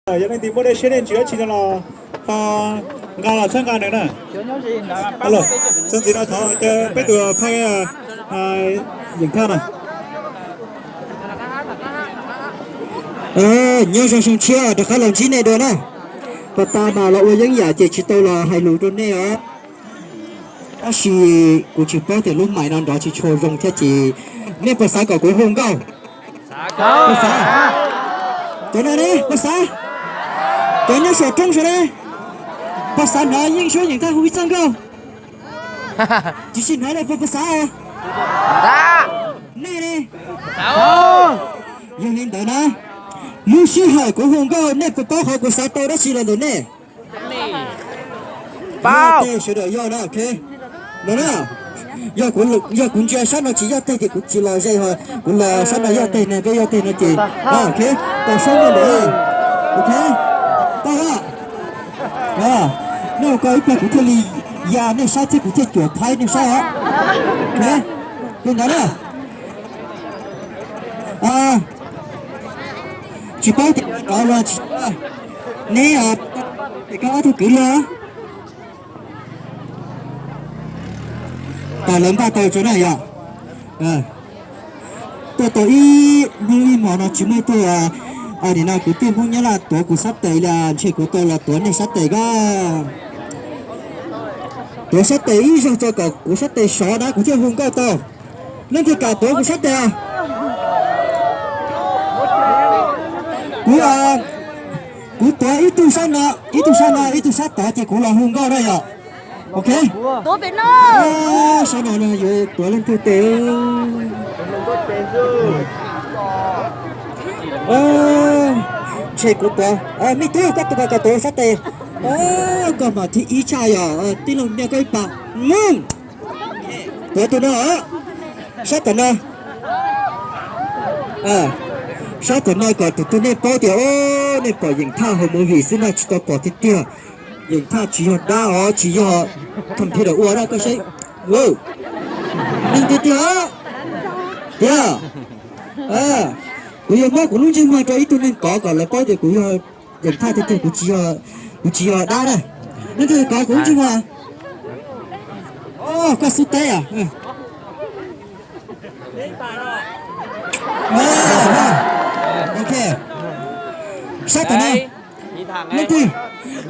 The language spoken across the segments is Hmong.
Yog leej twg muaj dej siab dej ntsws dab tsi no los ho nqa los txhawb nqa nws na. Txog ntxiv no thov caw peb tus phaib yeem thaj na. Nyob zoo xyoo tshiab rov qab los ntsib nej dua na. Pas tas mas los ua yeeb yam ces tsis tau los hais lus rau nej os. Tab sis kuv tsis paub tias lub mais no nrov tsis tshua zoo thiab ces nej puas xav kom kuv hu nkauj? Puas xav? Cov no ne puas xav? Cov nyob saum roob saud ne, puas xav hnov Yeej Suab Yeem Thaj hu ib txoj nkauj? Tsis sib hnov li, puas xav? Nej ne? Yog li ntawd na, lub sij hawm kuv hu nkauj nej puas paub qhov kuv xav tau dab tsi los ntawm nej? Tej sawv daws yog na, ok. No na, yog kuv ntsia sab no tsis yog teg ces kuv tsis los ze, kuv los sab no yog teg no, peb yog teg no ces, ok, tau sab no ntawd. Ok, tau a. Nej ua ko ib pliag kuv thiaj li ya nej saib thiab kuv thiaj cuam thaib nej saib os. Ok, li ntawd na. Tsis paub tias rov los tsis, neb, koj ob tug kwv li os. Tas lawv npaj tau tso na yom. Tuaj tau ib hnub ib hmo no tsis muaj ib tug, nim no kwv tij Hmoob Nyab Laj tuav kuv sab tes li, ntshe kuv tau los tuav nej sab tes koj. Tuav sab tes ib zaug tso kom kuv sab tes sov na kuv thiaj hu nkauj tau. Leej twg kam tuav kuv sab tes? Kuv, kuv tuav ib tug sab no, ib tug sab no, ib tug sab tod ces kuv los hu nkauj na yom. Ok. Sab no no yuav tuav leej twg tes? Ntshe kuv tuav. Me tub, koj tus mas koj tuav sab tes. Koj mas thib ib tshaj yom, tij laug nyiaj koj ib pas. Tuav tus no, sab tom no. Sab tom no kom tus twg nej paub tias nej pom Yeem Thaj hauv movie xwb na, tsis tau pom tiag tiag. Yeem Thaj tsis yog dab os, tsis yog computer ua dab koj saib. Neeg tiag tiag tiag. Kuv yuav muab kuv lub ntsej muag rau ib tug neeg kov kom lawv paub tias kuv yog Yeem Thaj tiag tiag, kuv tsis yog dab na. Leej twg kov kuv lub ntsej muag? Koj xub teb. Ok, sab tom no. Leej twg,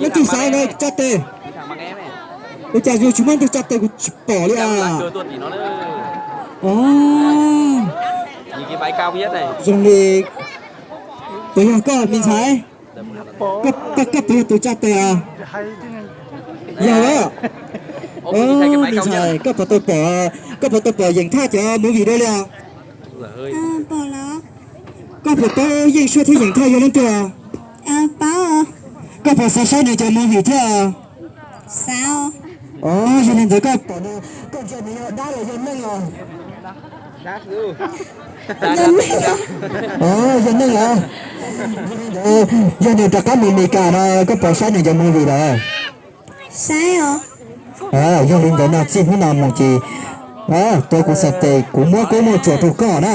leej twg xav no tso tes. Ua cas yus tsis muaj leej twg tso tes kuv tsis pom li a. Zoo li puas yog koj me ntxhais? Koj puas yog tus tso tes? Yog os. Me ntxhais, koj puas tau pom, koj puas tau pom Yeem Thaj cov movie dua li os? Koj puas paub Yeej Suab thiab Yeem Thaj yog leej twg? Koj puas xav saib nws cov movie thiab? Yog li ntawd koj pom, koj ntsia nws yog dab los yog neeg os? Yog neeg os. Yog nws rov qab mus Meskas no koj puas saib nws cov movie lawm? Yog li ntawd no txij hnub no mus ces tuav kuv sab tes kuv muab koob muaj tsuas rau koj na.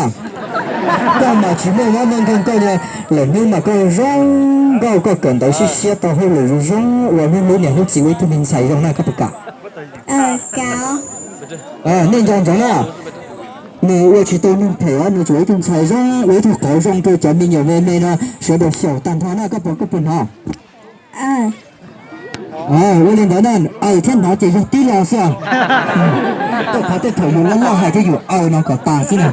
Koj mas tsis muaj nyob muaj nkeeg koj li, lwm hnub mas koj zoo nkauj koj kawm ntawv siab siab tau hauj lwm zoo zoo ua hlub hlub niam hlub txiv ua ib tug me ntxhais zoo na, koj puas kam? Nej nco ntsoov na, nws ua tsis tau neeg phem os, nws tsuas ua ib tug ntxhais zoo, ua ib tug qauv zoo rau cov me nyuam me me no sawv daws xyaum tag nrho na, koj puas, koj puas hnov? Ua li ntawd na, aws thiab hnov ces yog tib lo xwb os. Tej qhov tej thaum yus loj loj hais thiab yus aws no kom tas xwb na.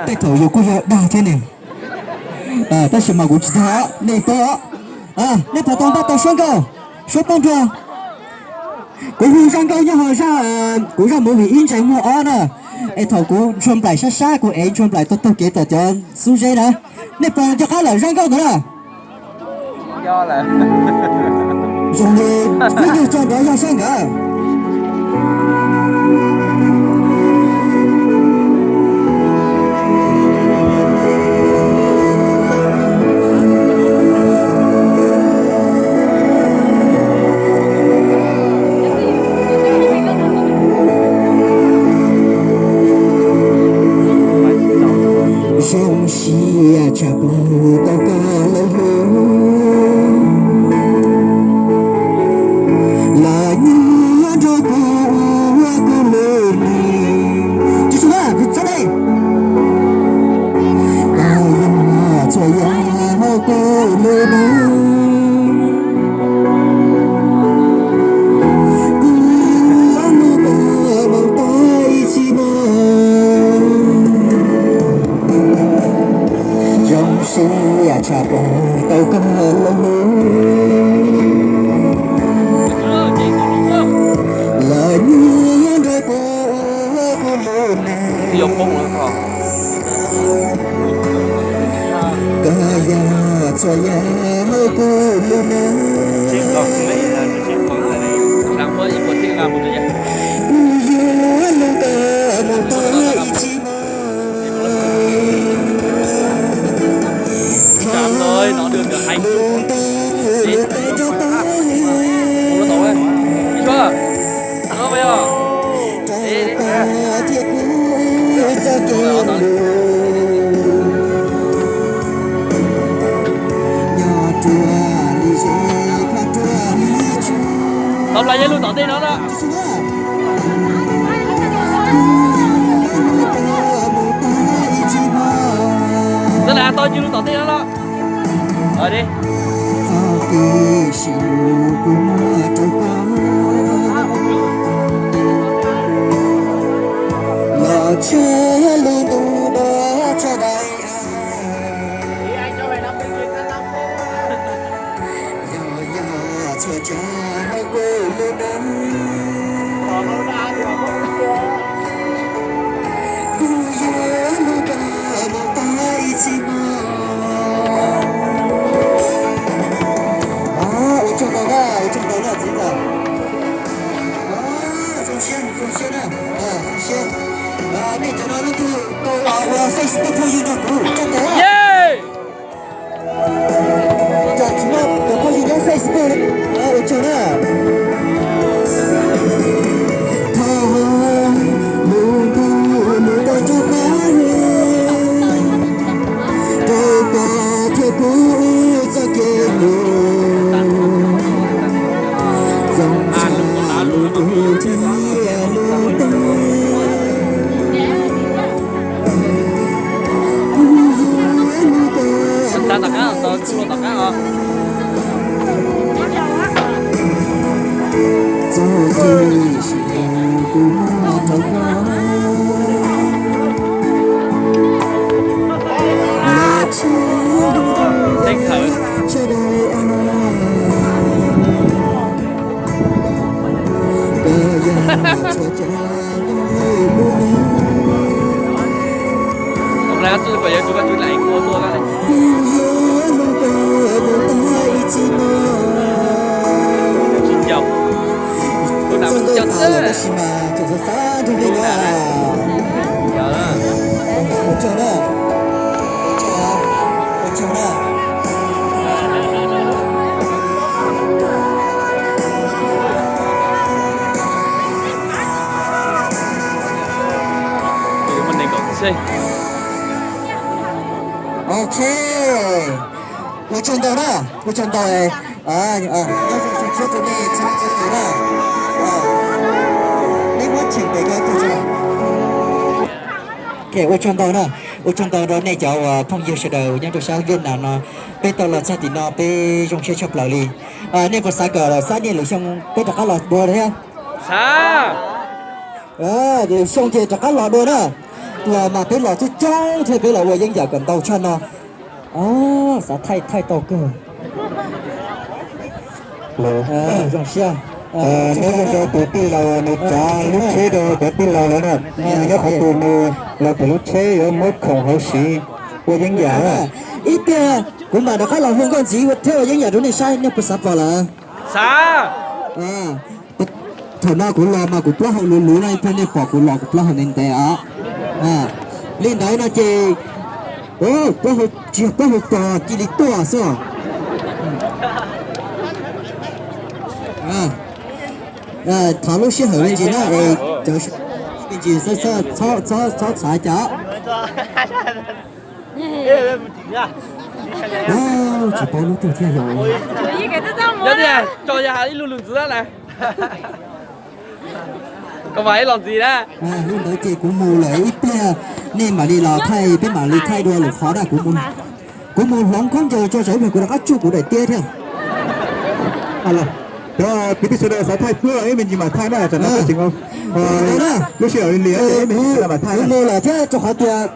Tej thaum yus kuj yog dag thiab ne. Tab sis mas kuv tsis dag, nej paub. Nej puas tau npaj tau suab nkauj, suab paj nruag? Kuv hu zaj nkauj nyob hauv zaj, kuv zaj movie Ib Ntsais Muag Ob na. Es thaum kuv ntshua nplaim sab sab, kuv ev ntshua nplaim taug taug kev tom cov xub zeb na. Nej puas nco qab lawm zaj nkauj ntawd na? Zoo li ib nyuag tso nrov zog sab nkawd. Zoo siab tshaj plaws tau koj lawm hu. Koj los mus, los nyob nrog kuv, kuv lub neej. Koj yog txhua yam kuv lub neej. Kuv yuav nrog koj mus tau ib txhis. Tau plaws yog lug tom ntej no los? Tau las tau yog lug tom ntej no los? Ua tsaug ntau na, ua tsaug ntau na txiv ntxawm. Zoo siab, zoo siab na, zoo siab. Nej cov no leej twg tau ua Facebook phooj ywg nrog kuv tso tes. Cov tsis muaj tus phooj ywg nyob Facebook, ua tsaug na. Thov lub ntuj lub ntuj tso pab, rau koj thiab kuv txoj kev hlub, zoo tshaj lub ntuj thiab lub ntuj. Ok, ua tsaug ntau na, ua tsaug ntau. Nyob zoo xyoo tshiab rau nej txhua leej txhua tus na. Nej muab cheem pem ko ib tug tso. Ok, ua tsaug ntau na, ua tsaug ntau rau nej cov uas phooj ywg sawv daws nyob rau sab Vietnam no. Peb tau los txog tim no peb zoo siab tshaj plaws li. Nej puas xav kom xab niaj lwm xyoo peb rov qab los dua thiab? Lwm xyoo ces rov qab los dua na. Los mas peb los coob coob thiab peb los ua yeeb yam kom ntau tshaj no. Xav thaij thaij tau kawg. Zoo siab. Neb zoo rau tus tij laug nws tsav lub tsheb rau cov tij laug lawm na. Nws nyob qhov twg nws los pem lub tsheb yuav muab khoom hauv siv ua yeeb yam na. Ib pliag kuv mam rov qab los hu nkauj ntxiv thiab ua yeeb yam rau nej saib, nej puas xav pom lawm? Xav. Thaum no kuv los mas kuv plaub hau luv luv no, ib pliag nej pom kuv los kuv plaub hau ntev ntev os. Li ntawd no ces plaub hau tsis yog plaub hau pog cia li tuaj xwb. Thov lub sij hawm me ntsis na es cov me ntsis txhob txhav cas. Tsis paub lub twg thiaj yog. Yog tias tso yog ib lub lus ntxiv na. Koj mam ib los ntxiv na. Li ntawd ces kuv mus lawm, ib pliag nej mam li los thaij, peb mam li thaij dua lwm qhov na. Kuv mus hloov khaub ncaws tso tsam ib pliag kuv rov qab tsuj kuv daim tiab thiab. Cov kwv tij sawv daws xav thaij cuab ib me ntsis mam thaij na, tsam no peb tseem lub sij hawm li li mam thaij. Kuv mus lawm thiab rau qhov tias